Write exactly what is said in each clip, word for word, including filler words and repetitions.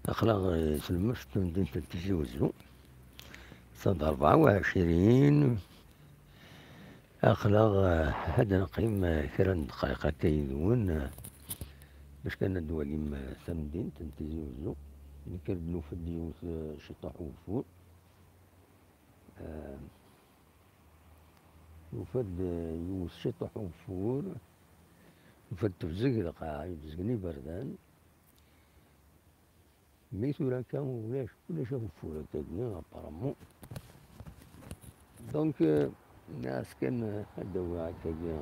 Aql-aɣ, eh, s lemmer s temdint n Tizi Uzzu. Ass-a d rebɛa u ɛecrin. Aql-aɣ, eh, ad neqqim, eh, kra n ddqayeq akka yid-wen, eh, bac kan ad d-twalim, eh, tamdint n Tizi Uzzu. Nekk ar d-nufa-d yiwet, eh, ciṭuḥ ugeffur. Eh, nufa-d, eh, yiwet ciṭuḥ ugeffur. Nufa-d tebzeg lqaɛa, ibezgen iberdan. Mi tura akka ulac, ulac ageffur akkagi, apparemment. Donc, euh, nniɣ-as kan, euh, ad d-awiɣ akkagi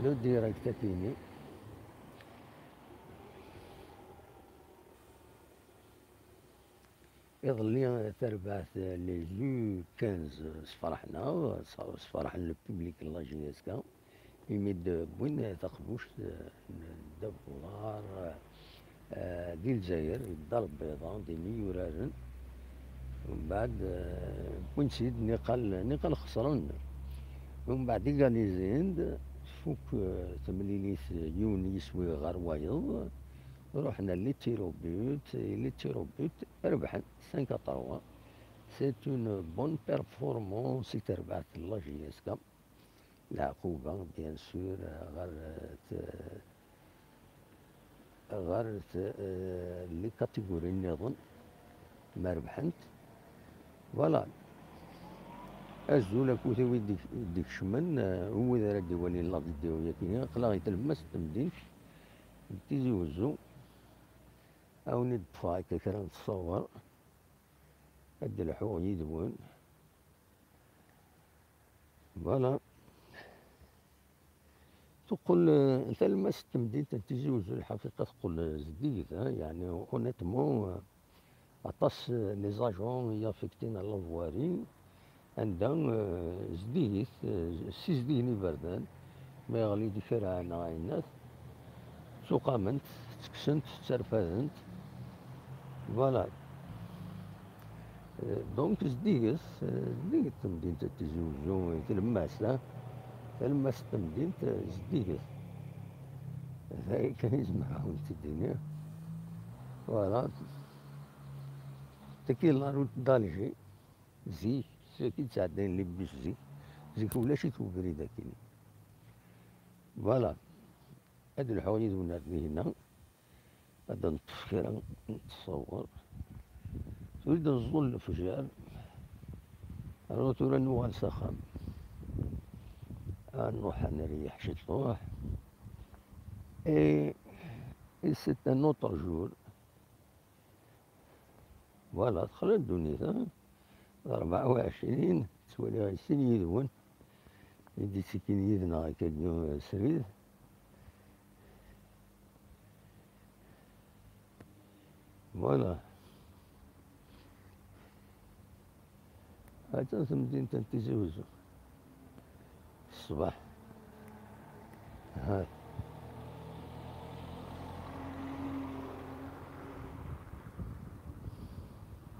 le direct akini. Iḍelli, tarbaɛt, les U quinze, sferḥen-aɣ, sferḥen le public n la J S K. Imi d-wwin taqbuct, eh, n ddabex uḍar, eh, di Lezzayer, di Dda Lbeyḍa, din i yuraren. Umbeɛd, eh, wwin-tt-id niqal, niqal xesren. Umbeɛd égalisin-d, tfuk, eh, temlilit, yiwen yiswi ɣer wayeḍ. Ruḥen à les tirs au but, et les tirs au but rebḥen cinq à trois. C'est une bonne performance i terbaɛt n la J S K. Leɛquba, bien sûr, ɣer, ɣer, eh, les catégories nniḍen ma rebḥent. Voilà. Azul akked wid i d-, i d-ikecmen, eh, wid ara d-iwalin la vidéo-yagi, aql-aɣ i tlemmast n temdint n Tizi Uzzu. Ad wen-id-ṭṭfeɣ akka kra n ttṣawer, ad d-lḥuɣ yid-wen. Voilà. Teqqel, eh, talemmast n temdint n Tizi Uzzu, lḥaqiqa teqqel, eh, zeddiget, eh, yeɛni, honnêtement, eh, aṭas, eh, les agents i affectés à la voirie, anda, eh, zeddiget, eh, ssizdigen iberdan, ma yeɣli-d kra neɣ ayennat, ttuqament, ttekksen-t, tterfaden-t. Voilà. Euh, donc, zeddiget, euh, zeddiget temdint n Tizi Uzzu, tlemmast, ha? Talemmast n temdint, euh, zeddiget. D aya kan i zemreɣ ad wen-t-id-iniɣ. Voilà. Tagi la route d'Alger. Zik, zik i d-sɛeddayen les bus zik. Zik ulac-it ubrid akkin. Voilà. Ad lḥuɣ yid-wen ar dihina. Ad neṭṭef kra n ttṣawer. Tura ad neẓẓul lefjer. Rnu tura nuɣal s axxam. Ad nruḥ ad nreyyeḥ ciṭuḥ. Et, et c'est un autre jour. Voilà, texla ddunit, ha? D rebɛa u ɛecrin, ttwaliɣ i sin yid-wen i d-ittekkin yid-neɣ akkagi srid. Voilà. Atan temdint n Tizi Uzzu. Ṣṣbeḥ. Ha.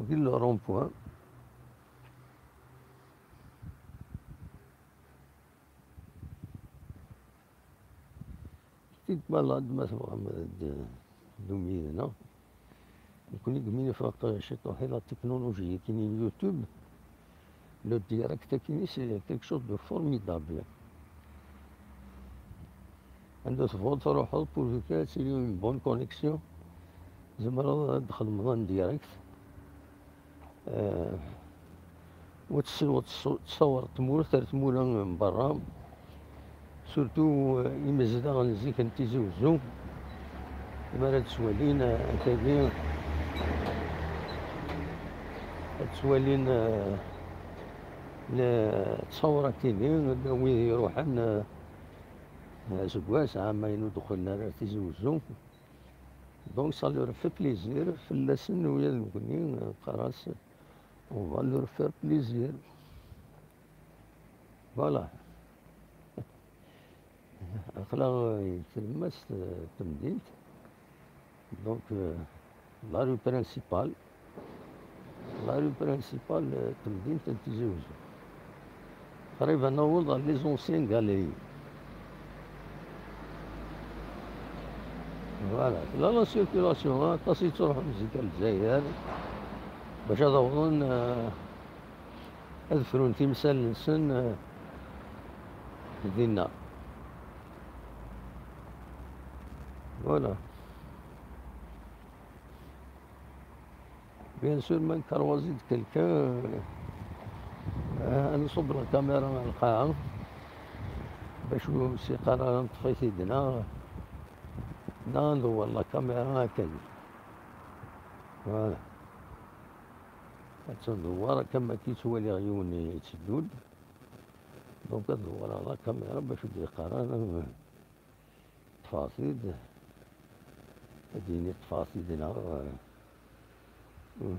Wagi le rond-point. Petite balade, ma tebɣam ad d-, teddum yid-neɣ. Nekkni deg mi nfaq ciṭuḥ i la technologie, kini YouTube, le direct akini, c'est quelque chose de formidable. Anda tebɣuḍ truḥeḍ, pourvu que ad tili une bonne connexion, tzemreḍ ad txedmeḍ en direct. Eh, wa tess-, wa tess-, tessawreḍ tmurt ar tmura n berra, surtout, eh, imezdaɣ n zik n Tizi Uzzu, mi ara d-swalin, eh, tagi, ad swalin, eh, le-, ttṣawrat-agi, wid iruḥen, eh, aseggas, ɛamayen ur d-qqlen ara ar Tizi Uzzu. Donc, ça leur fait plaisir, fell-asen, ula d nekkni, eh, qqar-as, on va leur faire plaisir. Voilà. Aql-aɣ, eh, tlemmast, eh, temdint. Donc, eh, la rue principale. La rue principale, eh, temdint n Tizi Uzzu. Qrib ad naweḍ ɣer les anciennes galeries. Voilà, la, la circulation, aṭas i yettruḥun zik ar Lezzayer bac ad awḍen, eh, ad frun timsal-nsen, eh, dinna. Voilà. Bien sûr, ma nkerwazi-d quelqu'un, eh, ad nṣubb la caméra ar lqaɛa, bac ur s-iqqar ara neṭṭef-it-id, neɣ, neɣ ad ndewwer la caméra akka. Voilà. Ad tt-ndewwer akka, ma k-yettwaliɣ yiwen yetteddu-d. Donc ad dewwreɣ la caméra bac ur d-yeqqar ara ṭṭfeɣ-t-id. Ad d-yini ṭṭfeɣ-t-id neɣ, eh, ur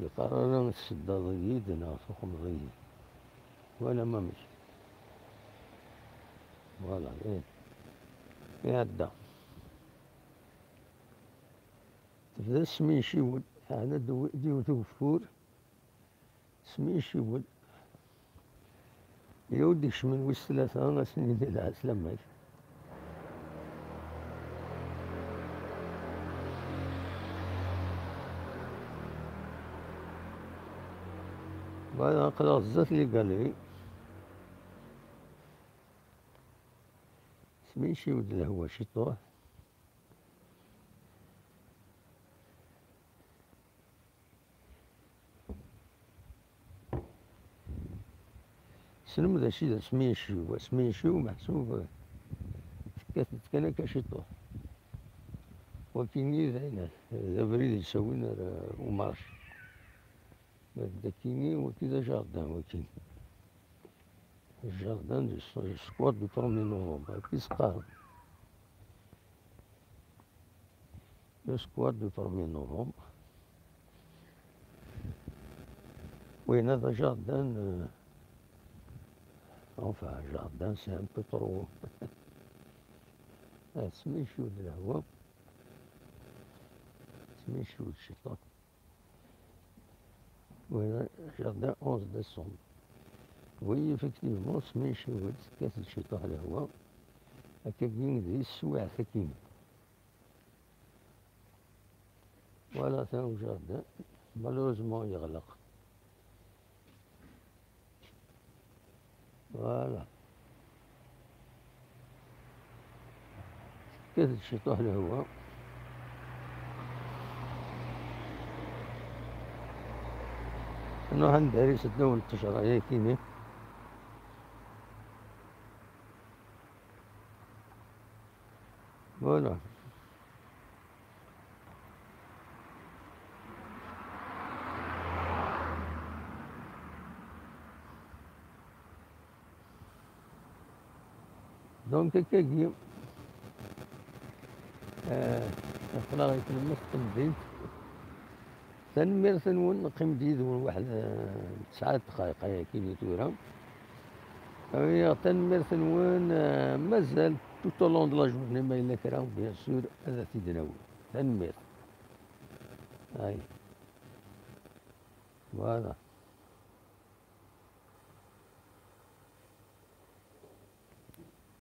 yeqqar ara tseddaḍ-iyi-d neɣ tuxmeḍ-iyi. Wala mamek. Voilà, eh. Iɛedda. Tebda tesminciwel, ɛni d-, d-iwet ugeffur, tesminciwel. Illa ur d-ikecmen wis tlata, ad sen-nini lɛeslama-k. Voilà, aql-aɣ zdat les galeries. Tesminciwel-d lehwa ciṭuḥ. Tessnem d acu i d asminciw? Asminciw meḥsub tekkat-d kan akka ciṭuḥ. Wakini d ayen, d abrid yessawin ar umarc. Ma d akini, waki d ajardin, waki. Jardin du squat du premier novembre, akka i s-qqaren. Le squat du premier novembre. Oui, là, le jardin, euh, enfin, jardin, c'est un peu trop. Ah, c'est méchant de la voix. C'est méchant de chez toi. Voilà, jardin onze décembre. Oui, effectivement, c'est méchant, c'est méchant de la voix. Akkagi d yeswiɛt akkin. Voilà, c'est un jardin. Malheureusement, yeɣleq. Voilà. Tekkat-d ciṭuḥ lehwa. Nruḥ ad ndari seddaw n ttejra-yakini. Voilà. Donc, akkagi, euh, aql-aɣ i tlemmast n temdint. Tanemmirt-nwen, neqqim-d yid-wen waḥed, eh, tesɛa dqayeq ayagi i tura. Awi-yaɣ tanemmirt-nwen, eh, mazal tout au long de la journée, ma yella kra, bien sûr, ad t-id-nawi. Tanemmirt. Ay. Voilà.